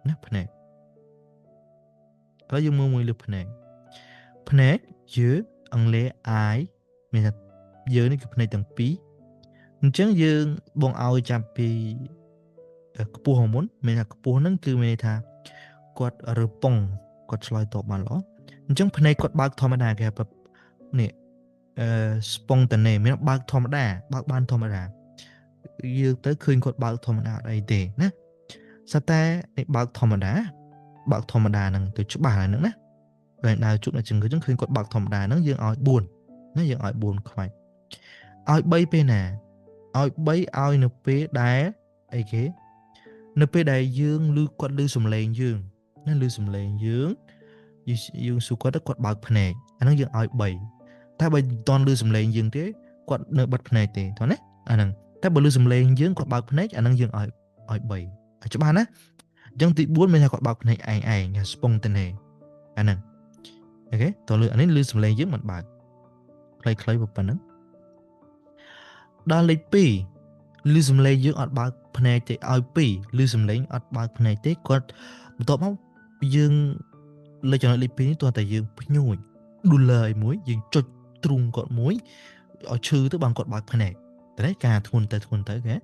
ណាភ្នែកឥឡូវយើងមើលមួយលើភ្នែកភ្នែក yeux អង់គ្លេស eye មានថាយើងនេះគឺភ្នែកទាំងពីរអញ្ចឹងយើងបងឲ្យចាប់ពីខ្ពស់មុនមានថាខ្ពស់ហ្នឹងគឺមានន័យថាគាត់រើពងគាត់ឆ្លើយតបបានល្អអញ្ចឹងភ្នែកគាត់បើកធម្មតាគេហៅនេះអឺ spontané មានបើកធម្មតាបើកបានធម្មតាយើងទៅឃើញគាត់បើកធម្មតាអត់អីទេណាស្រាប់តែនេះបើកធម្មតាបើកធម្មតាហ្នឹងទៅច្បាស់ហើយហ្នឹងណាពេលដើរជួបអ្នកជំងឺចឹងឃើញគាត់បើកធម្មតាហ្នឹងយើងឲ្យ4ណាយើងឲ្យ4ខ្វាច់ឲ្យ3ពេលណាឲ្យ3ឲ្យនៅពេលដែលអីគេនៅពេលដែលយើងឮគាត់ឮសំឡេងយើងណាឮសំឡេងយើងយើងសួរគាត់ទៅគាត់បើកភ្នែកអាហ្នឹងយើងឲ្យ3តែបើមិនតន់ឮសំឡេងយើងទេគាត់នៅបិទភ្នែកទេតោះណាអាហ្នឹងតែបើឮសំឡេងយើងគាត់បើកភ្នែកអាហ្នឹងយើងឲ្យ3ឲ្យច្បាស់ណាអញ្ចឹងទី4មានថាគាត់បើកភ្នែកឯងឯង spontané អាហ្នឹង OK តោះលើអានេះឮសំឡេងយើងមិនបើកខ្លីៗប៉ុណ្ណឹងដល់លេខ2ឮសំឡេងយើងអត់បើកភ្នែកទេឲ្យ2ឮសំឡេងអត់បើកភ្នែកទេគាត់បន្ទាប់មកយើងលើចំណុចលេខ2នេះទាល់តែយើងភ្ញួច douleur ឯមួយយើងចុចទ្រូងគាត់មួយឲ្យឈឺទៅបានគាត់បើកភ្នែកតែការធ្ងន់ទៅធ្ងន់ទៅគេ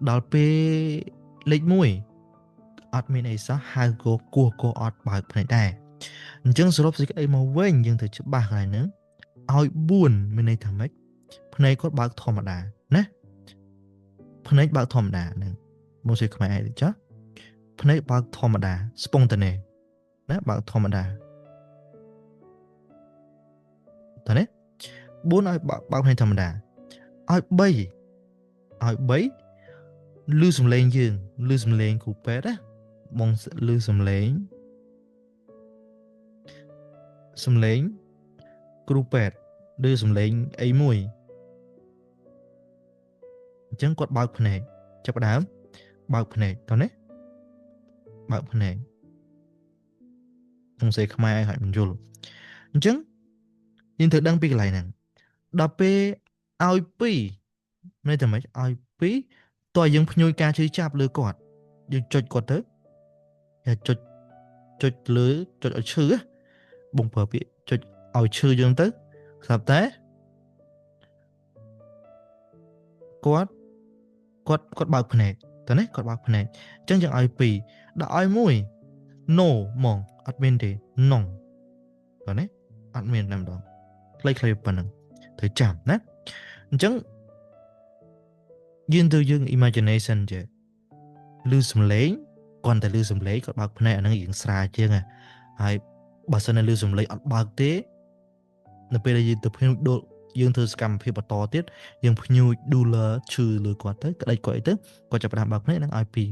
ដល់ពេលលេខ1អត់មានអីសោះហៅក៏គោះក៏អត់បើកភ្នែកដែរអញ្ចឹងសរុបសេចក្តីមកវិញយើងត្រូវច្បាស់កន្លែងហ្នឹងឲ្យ4មានន័យថាម៉េចភ្នែកគាត់បើកធម្មតាណាភ្នែកបើកធម្មតាហ្នឹងមកជាខ្មែរឯងចាភ្នែកបើកធម្មតា spontané ណាបើកធម្មតាតើនេះ4ឲ្យបើកភ្នែកធម្មតាឲ្យ3ឲ្យ3ឮសំឡេងយើងឮសំឡេងគ្រូពេទ្យណាបងឮសំឡេងសំឡេងគ្រូពេទ្យឬសំឡេងអីមួយអញ្ចឹងគាត់បើកភ្នែកចាប់ផ្ដើមបើកភ្នែកតោះនេះបើកភ្នែកក្នុងសេខ្មែរឲ្យមិនយល់អញ្ចឹងយើងត្រូវដឹងពីកន្លែងហ្នឹងដល់ពេលឲ្យ2មានតែម៉េចឲ្យ2តើយើងភ្ញួយការឈឺចាប់លើគាត់យើងចុចគាត់ទៅចុចចុចលើចុចឲ្យឈឺបងប្រើពាក្យចុចឲ្យឈឺយើងទៅស្រាប់តែគាត់គាត់គាត់បើកភ្នែកតើនេះគាត់បើកភ្នែកអញ្ចឹងយើងឲ្យ2ដល់ឲ្យ1 no ហ្មងអត់មានទេ non តើនេះអត់មានតែម្ដងខ្លីៗប៉ុណ្ណឹងត្រូវចាំណាអញ្ចឹងយើងទៅយើង imagination ចេះឮសំឡេងគាត់តែឮសំឡេងគាត់បើកភ្នែកអាហ្នឹងរៀងស្រាលជាងហើយបើសិនតែឮសំឡេងអត់បើកទេនៅពេលដែលយើងទៅភ្ញួចដូលយើងធ្វើសកម្មភាពបន្តទៀតយើងភ្ញួច douleur ឈឺលើគាត់ទៅក្តិចគាត់អីទៅគាត់ចាប់ផ្ដើមបើកភ្នែកនឹងឲ្យពី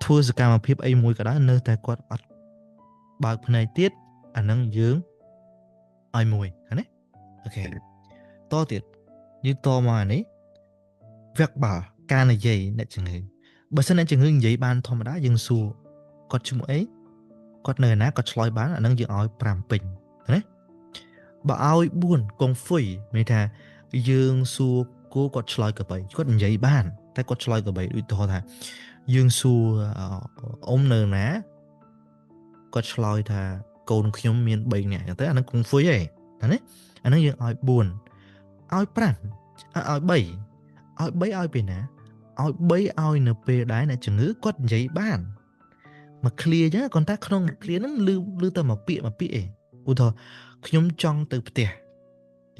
ធ្វើសកម្មភាពអីមួយក៏ដោយនៅតែគាត់អត់បើកភ្នែកទៀតអាហ្នឹងយើងឲ្យមួយណា OK តទៀតយើងតមកអានេះ verbal ការនិយាយអ្នកជំងឺបើសិនអ្នកជំងឺនិយាយបានធម្មតាយើងសួរគាត់ឈ្មោះអីគាត់នៅណាគាត់ឆ្លើយបានអាហ្នឹងយើងឲ្យ5ពេញណាបើឲ្យ4កុងហ្វុយមានថាយើងសួរគោគាត់ឆ្លើយកបីគាត់និយាយបានតែគាត់ឆ្លើយកបីដូចតថាយើងសួរអ៊ំនៅណាគាត់ឆ្លើយថាកូនខ្ញុំមាន3នាក់អញ្ចឹងទៅអាហ្នឹងកុងហ្វុយឯងណាអាហ្នឹងយើងឲ្យ4ឲ្យ5ឲ្យ3ឲ្យ3ឲ្យពេលណាឲ្យ3ឲ្យនៅពេលដែរអ្នកជំងឺគាត់និយាយបានមួយឃ្លាអញ្ចឹងគាត់តែក្នុងមួយឃ្លាហ្នឹងឮតែមួយពាក្យមួយពាក្យឯងឧទាហរណ៍ខ្ញុំចង់ទៅផ្ទះ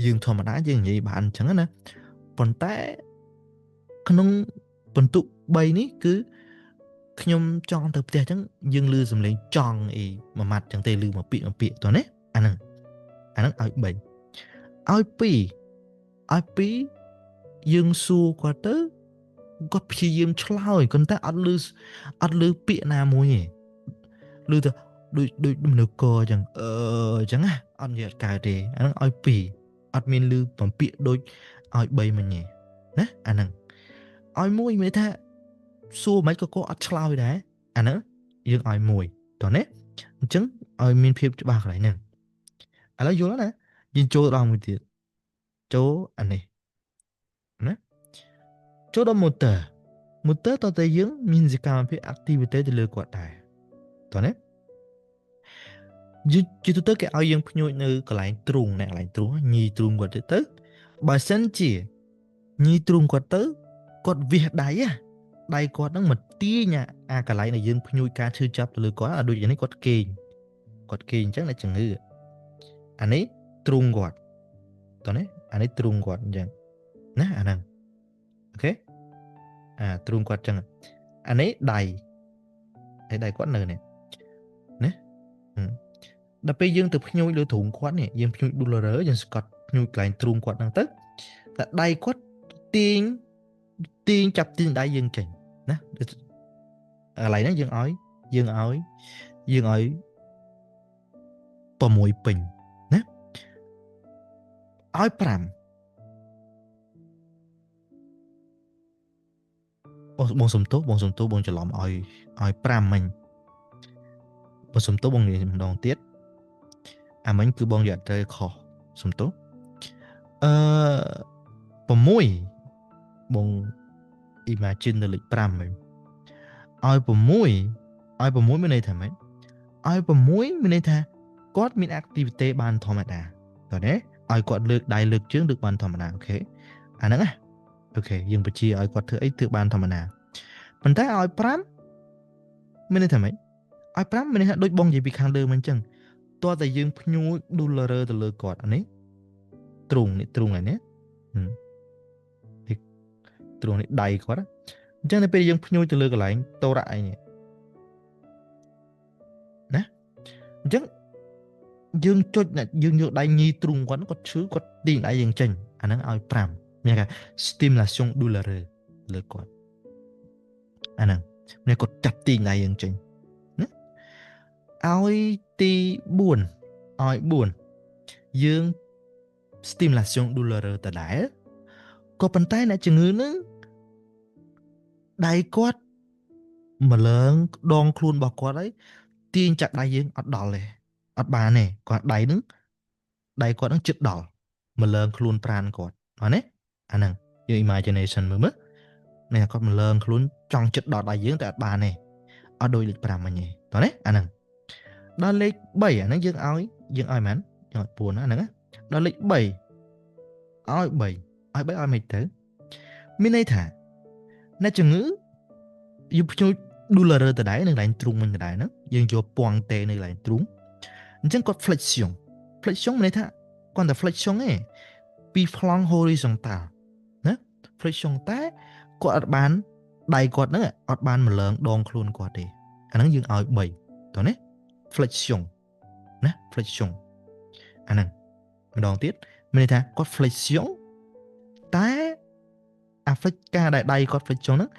យើងធម្មតាយើងនិយាយបានអញ្ចឹងណាប៉ុន្តែក្នុងបន្ទុក3នេះគឺខ្ញុំចង់ទៅផ្ទះអញ្ចឹងយើងឮសំឡេងចង់អីមួយម៉ាត់អញ្ចឹងទេឮមួយពាក្យមួយពាក្យតោះណាអាហ្នឹងឲ្យ3ឲ្យ2ឲ្យ2យើងសួរគាត់ទៅគាត់ព្យាយាមឆ្លើយគាត់តែអត់ឮពាក្យណាមួយទេឮទៅដូចមនុស្សកអញ្ចឹងអញ្ចឹងណាអត់និយាយអត់កើតទេអាហ្នឹងឲ្យ2អត់មានឮបំពាក្យដូចឲ្យ3មិញទេណាអាហ្នឹងឲ្យ1មានថាសួរមិនក៏គាត់អត់ឆ្លើយដែរអាហ្នឹងយើងឲ្យ1តោះណាអញ្ចឹងឲ្យមានភាពច្បាស់កន្លែងហ្នឹងឥឡូវយល់ណាយើងចូលដល់មួយទៀតចូលអានេះណាចូលដល់ moteur moteur តើតើយើងមានសកម្មភាព activity ទៅលើគាត់ដែរ តោះណាយជាទូទៅគេឲ្យយើងភ្ញួចនៅកន្លែងទ្រូងណាកន្លែងទ្រូងញីទ្រូងគាត់ទៅបើសិនជាញីទ្រូងគាត់ទៅគាត់វិះដៃណាដៃគាត់នឹងមកទាញអាកន្លែងដែលយើងភ្ញួចការឈឺចាប់ទៅលើគាត់អាដូចយ៉ាងនេះគាត់គេងគាត់គេងអញ្ចឹងអ្នកជំងឺអានេះទ្រូងគាត់តោះនេះអានេះទ្រូងគាត់អញ្ចឹងណាអាហ្នឹង OK អាទ្រូងគាត់អញ្ចឹងអានេះដៃហើយដៃគាត់នៅនេះណាដល់ពេលយើងទៅភ្ញួចលើទ្រូងគាត់នេះយើងភ្ញួច douleur យើងស្កត់ភ្ញួចកន្លែងទ្រូងគាត់ហ្នឹងទៅតែដៃគាត់ទាញទាញចាប់ទាញដៃយើងចេញណាកន្លែងហ្នឹងយើងឲ្យយើងឲ្យយើងឲ្យ6ពេញណាឲ្យ5បងសំទោសបងសំទោសបងច្រឡំឲ្យ5មិញបងសំទោសបងនិយាយម្ដងទៀតអាមិញគឺបងយកទៅខុសសំទោសអឺ6បង imagine នៅលេខ5វិញឲ្យ6ឲ្យ6មានន័យថាម៉េចឲ្យ6មានន័យថាគាត់មាន activity បានធម្មតាតើណាឲ្យគាត់លើកដៃលើកជើងលើកបានធម្មតា OK អាហ្នឹងណា OK យើងបញ្ជាឲ្យគាត់ធ្វើអីធ្វើបានធម្មតាប៉ុន្តែឲ្យ5មានន័យថាម៉េចឲ្យ5មានន័យថាដូចបងនិយាយពីខាងលើមិនអញ្ចឹងតើតែយើងភ្ញួច douleur ទៅលើគាត់អានេះទ្រូងនេះទ្រូងហើយនេះនេះទ្រូងនេះដៃគាត់អញ្ចឹងនៅពេលយើងភ្ញួចទៅលើកន្លែងតរៈអីនេះណាអញ្ចឹងយើងចុចយើងយកដៃញីទ្រូងគាត់គាត់ឈឺគាត់ទាញដៃយើងចេញអាហ្នឹងឲ្យ5មានគេ stimulation douloureuse លើគាត់អាហ្នឹងមានគាត់ចាប់ទាញដៃយើងចេញណាឲ្យទី4ឲ្យ4យើង stimulation douloureuse ដដែលក៏ប៉ុន្តែអ្នកជំងឺនឹងដៃគាត់ម្លងដងខ្លួនរបស់គាត់ហើយទាញចាក់ដៃយើងអត់ដល់ទេអត់បានទេគាត់ដៃនឹងដៃគាត់នឹងជិតដល់ម្លងខ្លួនប្រានគាត់អត់ទេអាហ្នឹងយើង imagination មើលមើលនេះគាត់ម្លងខ្លួនចង់ជិតដល់ដៃយើងតែអត់បានទេអត់ដូចលេខ5មិញទេតោះណាអាហ្នឹងដល់លេខ3អាហ្នឹងយើងឲ្យយើងឲ្យប៉ុន្មានយើងឲ្យ4ណាហ្នឹងណាដល់លេខ3ឲ្យ3ឲ្យ3ឲ្យមិនទៅមានន័យថាអ្នកជំងឺយើងភ្ញូច douleur ដដែលនៅកន្លែងទ្រូងមិញដដែលហ្នឹងយើងយកពងតេនៅកន្លែងទ្រូងអញ្ចឹងគាត់ flexion flexion មានន័យថាគាត់តែ flexion ទេពីប្លង់ horizontal ណា flexion តែគាត់អត់បានដៃគាត់ហ្នឹងអត់បានម្លងដងខ្លួនគាត់ទេអាហ្នឹងយើងឲ្យ3តោះណា flexion ណា flexion អាហ្នឹងម្ដងទៀតមានន័យថាគាត់ flexion តែអា flex ការដែលដៃគាត់ flexion ហ្នឹង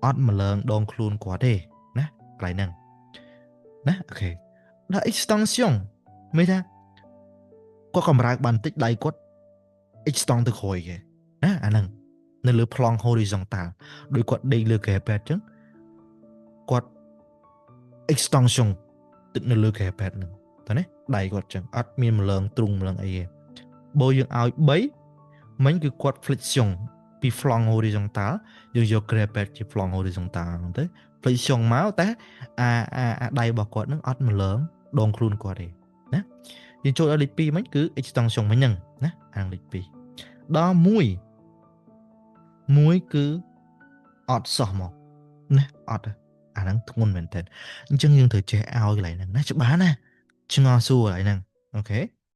អត់ម្លងដងខ្លួនគាត់ទេណាកន្លែងហ្នឹងណា OK ដល់ extension មានថាគាត់កម្រើកបានតិចដៃគាត់ extend ទៅក្រោយគេណាអាហ្នឹងនៅលើប្លង់ horizontal ដោយគាត់ដេកលើគ្រែពេទ្យអញ្ចឹងគាត់ extension ទឹកនៅលើគ្រែពេទ្យហ្នឹងតើណាដៃគាត់អញ្ចឹងអត់មានម្លងទ្រូងម្លងអីទេបើយើងឲ្យ3មិញគឺគាត់ flexion ពី flanc horizontal យើងយកគ្រែពេទ្យជា flanc horizontal ហ្នឹងទៅ flexion មកតែអាអាអាដៃរបស់គាត់ហ្នឹងអត់ម្លងដងខ្លួនគាត់ទេណាយើងចូលដល់លេខ2មិញគឺ extension មិញហ្នឹងណាអាងលេខ2ដល់1 1គឺអត់សោះមកណាអត់អាហ្នឹងធ្ងន់មែនតើអញ្ចឹងយើងត្រូវចេះឲ្យកន្លែងហ្នឹងណាច្បាស់ណាឆ្ងល់សួរកន្លែងហ្នឹង OK